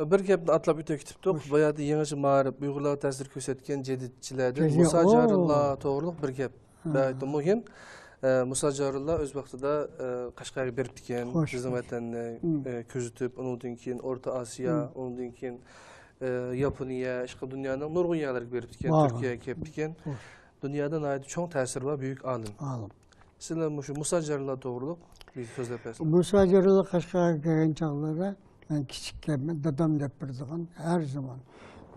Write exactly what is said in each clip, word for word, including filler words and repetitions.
بىر گەپنى ئاتلاپ ئۆتۈپ كېتىپتۇق. بايادا يېڭىچە مائارىپ، ئۇيغۇرلارغا تەسىر كۆرسەتكەن جەدىدچىلەردىن مۇسا جارۇللا توغرۇلۇق بىر گەپ ناھايىتى مۇھىم. ئە، مۇسا جارۇللا ئۆز ۋاقتىدا، ئە، قەشقەرگە بېرىپتىكەن، بىزنىڭ ۋەتەننى، ئە، كۆزىتىپ، ئۇنىڭدىن كېيىن ئورتا ئاسىيا، ئۇنىڭدىن كېيىن، ئە، ياپونىيە، ئىشقىلىپ دۇنيانىڭ نۇرغۇن يەرلىرىگە بېرىپتىكەن، تۈركىيەگە كېلىپتىكەن. دۇنيادا ناھايىتى چوڭ تەسىرى بار بۈيۈك ئالىم. سىلەر مۇشۇ مۇسا جارۇللا توغرۇلۇق بىر سۆزلەپ بەرسىڭىز. مۇسا جارۇللا قەشقەرگە كەلگەن چاغلىرىدا مەن كىچىككەنمەن، دادام دەپ بېرىدىغان ھەر زامان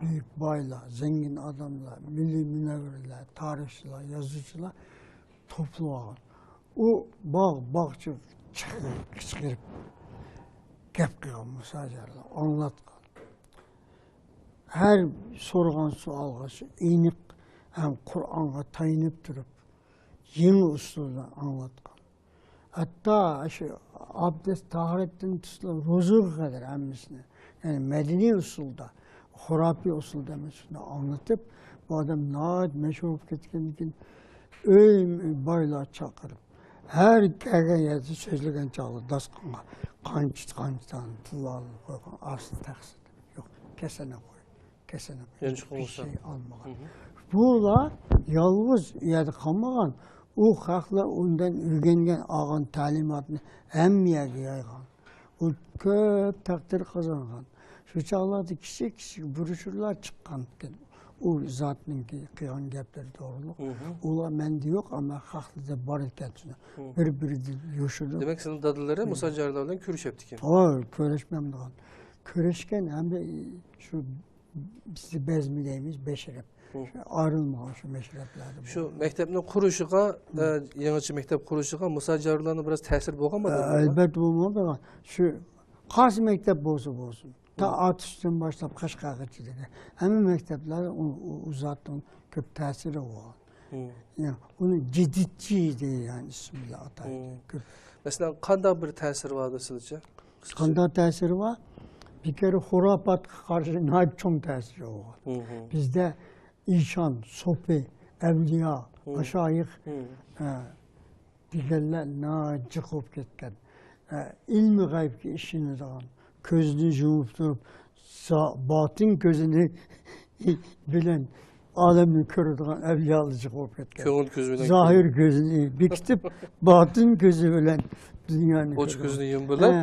بۈيۈك بايلار، زەڭگىن ئادەملەر، مىللىي مۇنەۋۋەرلەر، تارىخچىلار، يازغۇچىلار توپلىۋالغان. ئۇ باغ، باغچە چىقىرىپ، قىچقىرىپ گەپ قىلغان مۇسا جارۇللا، ئاڭلاتقان. ھەر سورىغان سوئالغا شۇ ئېنىق ھەم قۇرئانغا تايىنىپ تۇرۇپ، يېڭى ئۇسۇلدا ئاڭلاتقان. ھەتتا شۇ ئابدەس، تاھارەتتىن تۇتۇپ روزىغا قەدەر ھەممىسىنى، يەنى مەدەنىي ئۇسۇلدا، خۇراپىي ئۇسۇلدا ئەمەس، شۇنداق ئاڭلىتىپ، بۇ ئادەم ناھايىتى مەشھۇر بولۇپ كەتكەندىن كېيىن، ئۆي بايلار چاقىرىپ، ھەر كەلگەن يەردە سۆزلىگەن چاغدا داستىخانغا قانچە، قانچە دانە پۇل ئالدى قويغان، ئاستىدا تەخسە. يوق، كەسەنە قوي، كەسەنە قوي. يانچۇقىڭ بولسا. ھېچ شەي ئالمىغان. بۇلار يالغۇز ئۇ يەردە قالمىغان. ئۇ خەقلەر ئۇندىن ئۆگەنگەن، ئالغان تەلىماتنى ھەممە يەرگە يايغان. ئۇ كۆپ تەقدىر قازانغان. شۇ چاغلاردا كىچىك كىچىك بروشيۇرلار چىققانىكەن. ئۇ زاتنىڭكى قىلغان گەپلىرى توغرۇلۇق. ئۇلار مەندە يوق، ئەمما خەقلەردە بار ئىكەن. بىر-بىرىدىن يوشۇرۇنۇپ. دېمەك، سېنىڭ دادىلىرىڭ مۇسا جارۇللا بىلەن كۆرۈشەپتىكەن. ھوي، كۆرۈشمەمدىغان. كۆرۈشكەن ھەمدە شۇ بىزدە بەزمە دەيمىز، بەشىرەپ. شۇ ئايرىلمىغان شۇ مەشرەپلەردە شۇ بولغان. مەكتەپنىڭ قۇرۇشىغا، ئە، يېڭىچە مەكتەپ قۇرۇشىغا مۇسا جارۇللانىڭ بىراز تەسىرى بولغانمۇ؟ ئە، ئەلۋەتتە بولمايدىغان. شۇ قايسى مەكتەپ بولسا بولسۇن، تا ئاتۇشتىن باشلاپ قەشقەرگىچىلىكى ھەممە مەكتەپلەردە ئۇ، ئۇ، ئۇ زاتنىڭ كۆپ تەسىرى بولغان. يەنى ئۇنى جىدىتچى دېگەن ئىسىم بىلەن ئاتايدۇ. كۆپ. مەسىلەن، قانداق بىر تەسىرى بار دېسىلىچە؟ قانداق تەسىرى بار؟ بىر كەرە خۇراپاتقا قارشى ناھايىتى چوڭ تەسىرى بولغان. بىزدە ئىشان، سوپى، ئەۋلىيا، مەشايىخ، ئە، دېگەنلەر ناھايىتى جىق بولۇپ كەتكەن. ئە، ئىلمىي غەيبكە ئىشىنىدىغان، كۆزىنى يۇمۇپ تۇرۇپ، زا-، باتىن كۆزىنى بىلەن ئالەمنى كۆرىدىغان ئەۋلىيالار جىق بولۇپ كەتكەن. كۆڭۈل كۆزى بىلەن زاھىر كۆزىنى بېكىتىپ، باتىن كۆزى بىلەن دۇنيانى كۆرىدىغان. ئوچ كۆزىنى يۇمۇپ بىلەن،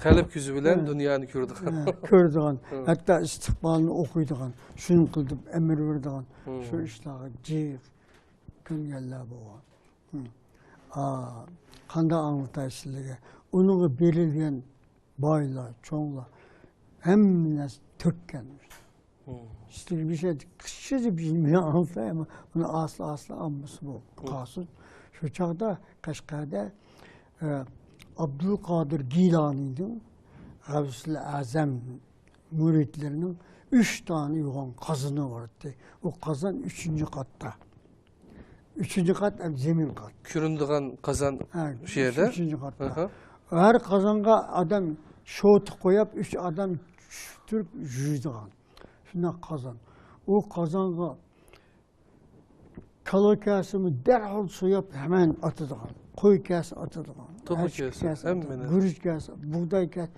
قەلب كۆزى بىلەن دۇنيانى كۆرىدىغان. ھە، كۆرىدىغان. ھەتتا ئىستىقبالنى ئوقۇيدىغان، شۇنى قىل دەپ ئەمىر بېرىدىغان. شۇ ئىشلارغا جىق كۆنگەنلەر بولغان. ھە. ئا، قانداق ئاڭلىتاي سىلەرگە؟ ئۇنىڭغا بېرىلگەن بايلار، چوڭلار، ھەممە نەرسە تۆككەن. سىلەرگە بىر شەينى قىسقىچە بىر نېمە ئاڭلىتاي، ئەمما بۇنى ئاستا-ئاستا ئاڭلىسا بولۇپ قالسۇن. شۇ چاغدا قەشقەردە، ئە، ئابدۇلقادىر گىلانىنىڭ غەۋسۇل ئەزەم مۇرىتلىرىنىڭ ئۈچ دانە يوغان قازىنى بار ئىدى. ئۇ قازان ئۈچىنچى قاتتا. ئۈچىنچى قات، ئەم، زېمىن قات. كۆرۈنىدىغان قازان ھە، شۇ يەردە؟ ئۈچىنچى قاتتا. ئاھا. ھەر قازانغا ئادەم شوتا قويۇپ، ئۈچ ئادەم چۈشۈپ تۇرۇپ يۇيىدىغان. شۇنداق قازان. ئۇ قازانغا كالا كەلسىمۇ دەرھال سويۇپ ھەمەن ئاتىدىغان. قوي كەلسە ئاتىدىغان. توخۇ كەلسە، ھەممىنى. گۈرۈچ كەلسە، بۇغداي كەلسە.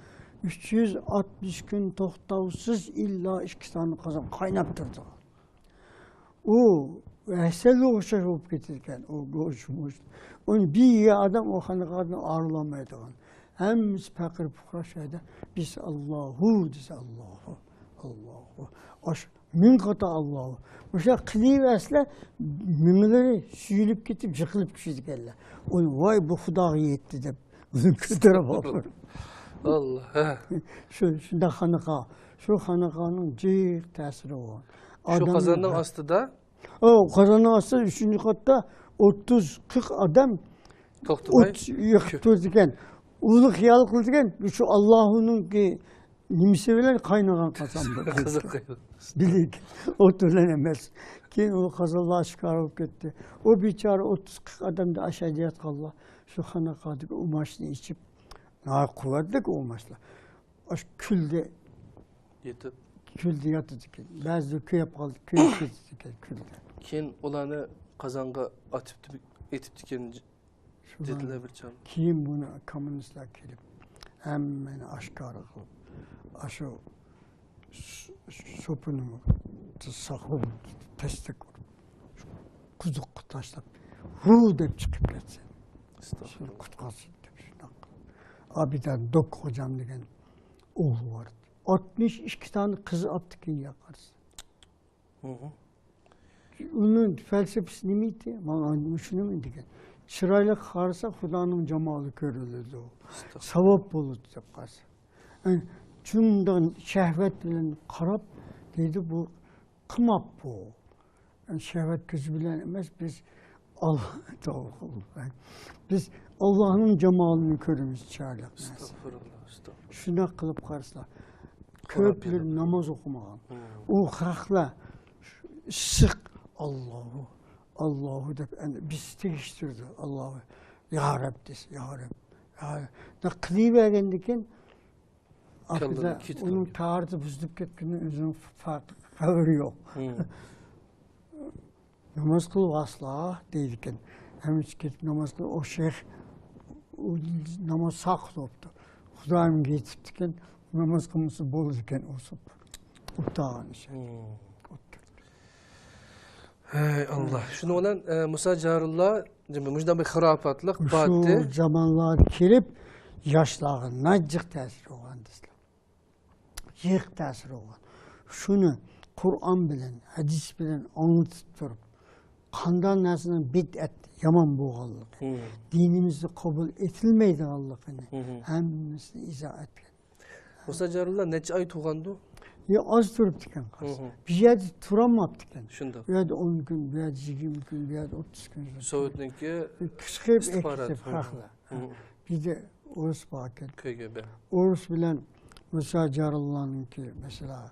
ئۈچ يۈز ئاتمىش كۈن توختاۋسىز ئىللا ئىككى دانە قازان قايناپ تۇرىدىغان. ئۇ ھەسەلگە ئوخشاش بولۇپ كېتىدىكەن، ئۇ گۆش-موش. ئۇنى بىر يېگەن ئادەم ئۇ خانىقادىن ئايرىلالمايدىغان. ھەممىسى پەقىر-پۇقرا شۇ يەردە بىسمىللاھۇ دېسە، ئاللاھۇ، ئاللاھۇ. ئاشۇ مىڭ قاتا ئاللاھۇ. مۇشۇنداق قىلىۋەرسىلەر، مېڭىلىرى سۈيۈلۈپ كېتىپ، يىقىلىپ چۈشىدىكەنلەر. ئۇنى، ۋاي، بۇ خۇداغا يەتتى دەپ، ئۇنى كۆتۈرۈپ ئالىدۇ. ئاللا، ھە. شۇ، شۇنداق خانىقا. شۇ خانىقانىڭ جىق تەسىرى بار. شۇ قازاننىڭ ئاستىدا؟ ئۇ قازاننىڭ ئاستىدا ئۈچىنچى قاتتا ئوتتۇز، قىرىق ئادەم توختىماي ئوت يېقىپ تۇرىدىكەن. ئۇلۇغ خىيال قىلىدىكەن، شۇ ئاللاھۇنىڭكى نېمىسى بىلەن قاينىغان قازان بۇ. قىزىق. بىلىك، ئوت بىلەن ئەمەس. كېيىن ئۇ قازانلار ئاشكارا بولۇپ كەتتى. ئۇ بىچارە ئوتتۇز، قىرىق ئادەمدە ئاشۇ يەردە ياتقانلار شۇ خانىقادىكى ئۇماچنى ئىچىپ، ناھايىتى قۇۋۋەتلىك ئۇماچلار. ئاشۇ كۈلدە يېتىپ. كۈلدە ياتىدىكەن. بەزىدە كۆيۈپ قالدى، كۆيۈپ كېتىدىكەن كۈلدە. كېيىن ئۇلارنى قازانغا ئاتىپتۇ-، ئېتىپتىكەن. شۇلار دېدىلەر بىر چاغ. كېيىن بۇنى كوممۇنىستلار كېلىپ، ھەممىنى ئاشكارا قىلىپ، ئاشۇ سوپىنىمۇ ساقىلىنى تەستەك ئۇرۇپ، قۇدۇققا تاشلاپ، ھۇ دەپ چىقىپ كەتسە، ئەستەغپۇرۇللا. شۇنى قۇتقارسۇن دەپ شۇنداق قىلىپ. ئابىدە دوك خوجام دېگەن ئوغلى بار. ئاتمىش ئىككى دانە قىز ئاپتىكەن ياقارسا. ھە. ئۇنىڭ پەلسەپىسى نېمە ئىدى؟ ماڭا شۇنىمۇ دېگەن. چىرايلىق قارىسا، خۇدانىڭ جامالى كۆرۈلىدۇ. ئەستەغپۇرۇللا. ساۋاب بولىدۇ دەپ قارىسا. ئەنە، شۇنداق شەھۋەت بىلەن قاراپ، دەيدۇ، بۇ قىماپ بۇ. ئەنە، شەھۋەت كۆزى بىلەن ئەمەس، بىز ئاللا، توغرا قىلدۇق. بىز ئاللانىڭ جامالىنى كۆرىمىز، چىرايلىق نەرسە. ئەستەغپۇرۇللا، ئەستەغپۇرۇللا. شۇنداق قىلىپ قارىسىلا، خۇراپىيە كۆپلىرى دەپ. ناماز ئوقۇمىغان. ھە. ئۇ خەقلەر ئىسسىق، ئاللاھۇ، ئاللاھۇ دەپ، ئەنە بىز تېگىشتۈردى. ئاللاھۇ، يا رەب دېسە، يا رەب. يا رەب. قىلىۋەرگەندىكىن، كاللىدىن ئاخىرىدا كېتىپ ئۇنىڭ قالغان. تاھارىتى بۇزۇلۇپ كەتكىنى ئۆزىنىڭ فا-، خەۋىرى يوق. ھە. ناماز قىلىۋالسىلا دەيدىكەن. ھەممىسى كېتىپ ناماز قىلىپ، ئۇ شەيخ، ئۇ ناماز ساقىت بوپتۇ. خۇدايىمغا يېتىپتىكەن، ناماز قىلمىسا بولىدىكەن، ئۇ سوپ. ئۇتاغان ئىش. ھە. ئوتتۇرىدۇ. ھەي ئاللا. شۇنىڭ بىلەن، ئە، مۇسا جارۇللا مۇشۇنداق بىر خۇراپاتلىق شۇ باتتى. زامانلار كېلىپ، ياشلارغا ناجىق تەسىر بولغان دېسىلە. يىق تەسىر بولغان. شۇنى قۇرئان بىلەن، ھەدىس بىلەن ئاڭلىتىپ تۇرۇپ، قانداق نەرسىنىڭ بىدئەت، يامان بولغانلىقى، ھە. دىنىمىزدا قوبۇل ئېتىلمەيدىغانلىقىنى ھە. ھەممىسىنى ئىزاھ ئەتكەن. مۇسا جارۇللا نەچچە ئاي تۇرغاندۇ؟ يا، ئاز تۇرۇپتىكەن قارىسا. ھە. بىر يەردە تۇرالماپتىكەن. شۇنداق. بۇ يەردە ئون كۈن، بۇ يەردە يىگىرمە كۈن، بۇ يەردە ئوتتۇز كۈن. سوۋېتنىڭكى قىچقىرىپ ئىستىخبارات. ئەكېتىپ ھە. خەقلەر. ھە. بىزدە ئورۇس باركەن. كەي گە بە. ئورۇس بىلەن مۇسا جارۇللانىڭكى، مەسىلەن،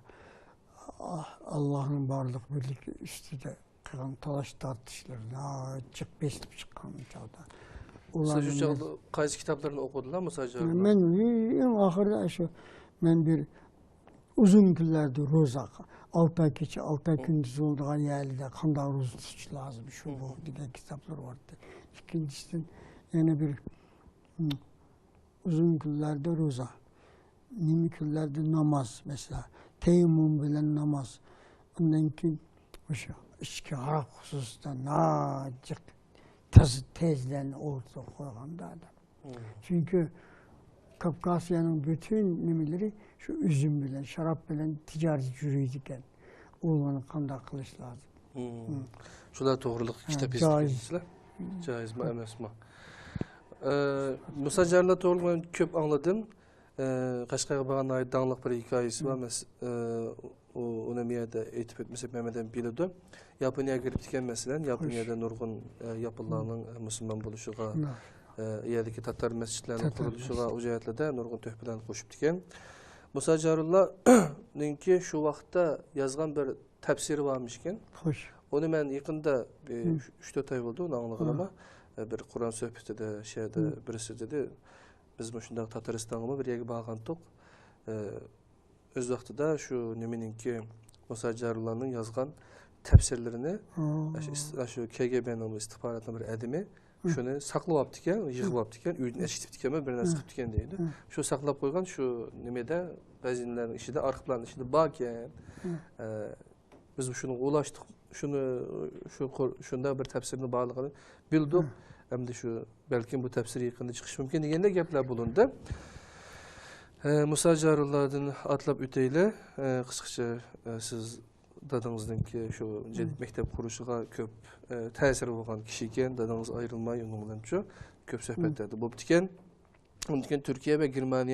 ئاللاھنىڭ بارلىق بىرلىكى ئۈستىدە قىلغان تالاش تارتىشلىرى ناھايىتى جىق بېسىلىپ چىققان چاغدا. سىز شۇ چاغدا قايسى كىتابلارنى ئوقۇدىلا مۇسا جارۇللا؟ مەن ئەڭ ئاخىرىدا شۇ، مەن بىر ئۇزۇن كۈنلەردە روزا، ئالتە ئاي كېچە، ئالتە ئاي كۈندۈز بولىدىغان يەرلەردە قانداق روزا تۇتۇش لازىم، شۇ بۇ دېگەن كىتابلار بار ئىدى. ئىككىنچىسىدىن يەنە بىر، م، ئۇزۇن كۈنلەردە روزا، نېمە كۈنلەردە ناماز، مەسىلەن، تەيەممۇم بىلەن ناماز. ئۇندىن كېيىن مۇشۇ ئىچكى ھاراق خۇسۇسىدا ناجىق تېز، تېزلەرنى ئوتتۇرىغا قويغاندا ئادەم. مم. چۈنكى كاپكاسىيانىڭ پۈتۈن نېمىلىرى شۇ ئۈزۈم بىلەن، شاراب بىلەن تىجارىتى يۈرىدىكەن. ئۇلارنى قانداق قىلىش لازىم؟ مم. مم. شۇلار توغرىلىق ھە، كىتاب جايىز. يېزىپتىكەنسىلەر. مم. جايىزمۇ ئەمەسمۇ؟ ئە، مۇسا جارۇللا توغرىلىق مەن كۆپ ئاڭلىدىم. ئە، قەشقەرگە بارغان ناھايىتى داڭلىق بىر ھېكايىسى بار. مم. مەس-، ئە، ئۇ، ئۇنى مۇ يەردە ئېيتىپ ئۆتمىسەك مەمەت ھەم بىلىدۇ. ياپونىيەگە كىرىپتىكەن مەسىلەن. ياپونىيەدە نۇرغۇن، ئە، ياپونلارنىڭ، ئە، مۇسۇلمان بولۇشىغا، ئە، يەردىكى تاتار مەسچىتلەرنىڭ قۇرۇلۇشىغا، ئۇ جەھەتلەردە نۇرغۇن تۆھپىلەرنى قوشۇپتىكەن. مۇسا جارۇللانىڭكى شۇ ۋاقىتتا يازغان بىر تەپسىرى بارمىشكەن. خوش. ئۇنى مەن يېقىندا بىر ئۈچ، ئۈچ تۆت ئاي بولدى ئۇنى ئاڭلىغىنىما. ئە، بىر قۇرئان سۆھبىتىدە، شۇ يەردە بىرسى دېدى، بىز مۇشۇنداق تاتارىستانغىمۇ بىر يەرگە بارغانتۇق. ئە، ئۆز ۋاقتىدا شۇ نېمىنىڭكى، مۇسا جارۇللانىڭ يازغان تەپسىرلىرىنى، ئاشۇ ئىس-، ئاشۇ كەي گې بېنىڭ ئىستىخباراتنىڭ بىر ئادىمى شۇنى ساقلىۋاپتىكەن، يىغىۋاپتىكەن، ئۆيدىن ئەكېتىپتىكەنمەن، بىر نەرسە قىپتىكەن دەيدۇ. شۇ ساقلاپ قويغان شۇ نېمىدە، خەزىنىلەرنىڭ ئىچىدە، ئارخىپلارنىڭ ئىچىدە باركەن. ئە، بىز شۇنىڭغا ئۇلاشتۇق، شۇنى، شۇ قۇر-، شۇنداق بىر تەپسىرنىڭ بارلىقىنى بىلدۇق. ئەمدى شۇ، بەلكىم بۇ تەپسىر يېقىندا چىقىشى مۇمكىن دېگەندەك گەپلەر بولۇندى. ئە، مۇسا جارۇللادىن ئاتلاپ ئۆتەيلى. ئە، قىسقىچە، ئە، سىز دادىڭىزنىڭكى شۇ جەدىد مەكتەپ قۇرۇشىغا كۆپ، ئە، تەسىرى بولغان كىشى ئىكەن. دادىڭىز ئايرىلماي ئۇنىڭ بىلەن شۇ كۆپ سۆھبەتلەردە بوپتىكەن. ئۇنىڭدىن كېيىن تۈركىيە ۋە گېرمانىيە